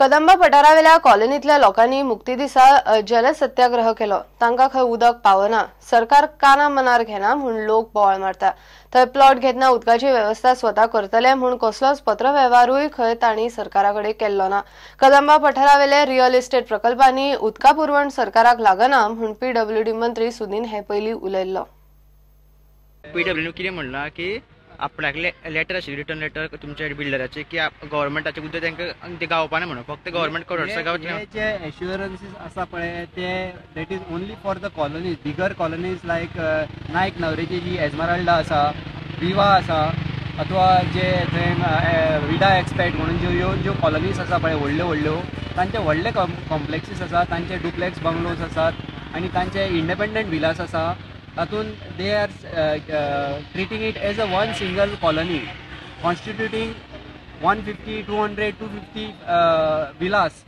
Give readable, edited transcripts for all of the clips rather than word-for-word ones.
कदंबा पठारावेल्या कॉलनीतल्या लोकांनी मुक्ती दिसा जल सत्याग्रह केलो. तांकां खंय उदक पावना, सरकार काना मनार घेना म्हूण लोक बोवाळ मारता. थंय प्लॉट घेतना उदकाची वेवस्था स्वता करतले म्हूण कसलोच पत्रवेव्हारूय खंय तांणी सरकारा कडेन केल्लो ना. कदंबा पठारावेले रियल इस्टेट प्रकल्पांनी उदका पुरवण सरकाराक लागना म्हूण पीडब्ल्यूडी मंत्री सुदीन हे पयलीं उलयल्लो. पीडब्ल्यूडी कितें म्हणलां की आपल्याक लेटर आशिल्ली, रिटर्न लेटर तुमच्या बिल्डराचे की गव्हर्मेंटाचे उदक तांकां ते गावपाना म्हणून, फक्त गव्हर्मेंट कडे गावचे. जे एश्युरन्सीस आसा पळय ते that is only for the colonies, bigger colonies like Naik नवरेची जी एजमराल्डा आसा, विवा आसा, अथवा जे थंय विडा एक्सपेक्ट म्हणून ज्यो ज्यो कॉलनीज आसा पळय व्हडल्यो व्हडल्यो, तांचे व्हडले कॉम्प्लेक्सीस आसा, तांचे डुप्लेक्स बंगलोज आसात आनी तांचे इंडिपेंडंट विलास आसा. तातूंत they are treating it as a one single colony constituting 150, 200, 250 villas.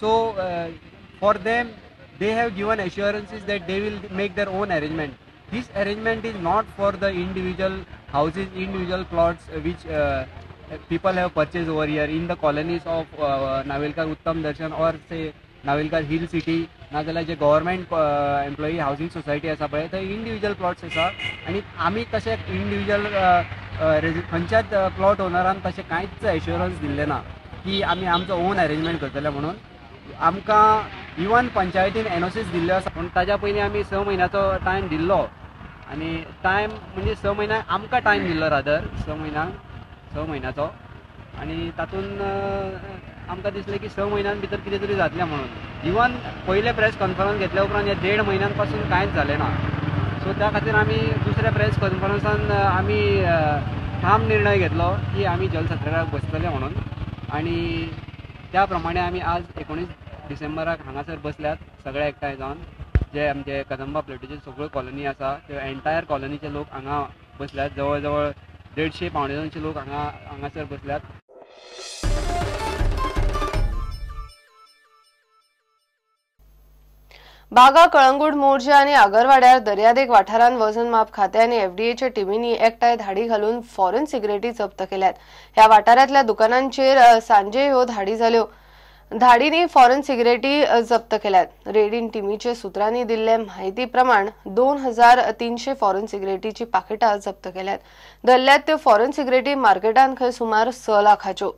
So for them they have given assurances that they will make their own arrangement. This arrangement is not for the individual houses, individual plots which people have purchased over here in the colonies of Navelkar Uttam Darshan or say Navelkar Hill City, नाजाल्यार जे government employee housing society आसा पळय थंय individual plots आसा. आनी आमी तशें individual खंयच्याच plot ओनरान तशें कांयच एश्युरन्स दिल्लें ना की आमी आमचो ओन अरेंजमेंट करतले म्हणून. आमकां इवन पंचायतीन एनओसीस दिल्ल्यो आसा, पूण ताज्या पयलीं आमी 6 म्हयन्याचो टायम दिल्लो आनी टायम म्हणजे 6 म्हयन्याक आमकां टायम दिल्लो, रादर 6 म्हयन्यांक, 6 म्हयन्याचो. आनी तातूंत आमकां दिसलें की 6 म्हयन्यां भितर कितें तरी जातलें म्हणून. इवन पयलें प्रेस कॉन्फरन्स घेतल्या उपरांत ह्या 1.5 म्हयन्यां पासून कांयच जालें ना. सो त्या खातीर आमी दुसऱ्या प्रेस कॉन्फरन्सान आमी ठाम निर्णय घेतलो की आमी जल सत्याग्रहाक बसतले म्हणून. आनी त्या प्रमाणे आमी आज 19 डिसेंबराक हांगासर बसल्यात सगळे एकठांय जावन. जे आमचे कदंबा प्लेटूचे सगळ्यो कॉलनी आसा त्यो एंटायर कॉलनीचे लोक हांगा बसल्यात. जवळ जवळ 150 175 लोक हांगासर बसल्यात. बागा, कळंगूट, मोरजे आनी आगरवाड्यार दर्यादेग वाठारांत वजन माप खाते आनी एफडीएच्या टिमींनी एकठांय धाडी घालून फॉरेन सिगरेटी जप्त केल्यात. ह्या वाठारांतल्या दुकानांचेर सांजे ह्यो धाडी जाल्यो. धाडींनी फॉरेन सिगरेटी जप्त केल्यात. रेडीन टिमीचे सूत्रांनी दिल्ले म्हायती प्रमाण 2300 फॉरेन सिगरेटीची पाकिटां जप्त केल्यात. धरल्यात त्यो फॉरेन सिगरेटी मार्केटांत खंय सुमार 6 लाखाच्यो.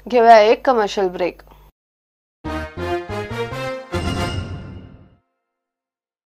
घेवया एक कमर्शियल ब्रेक.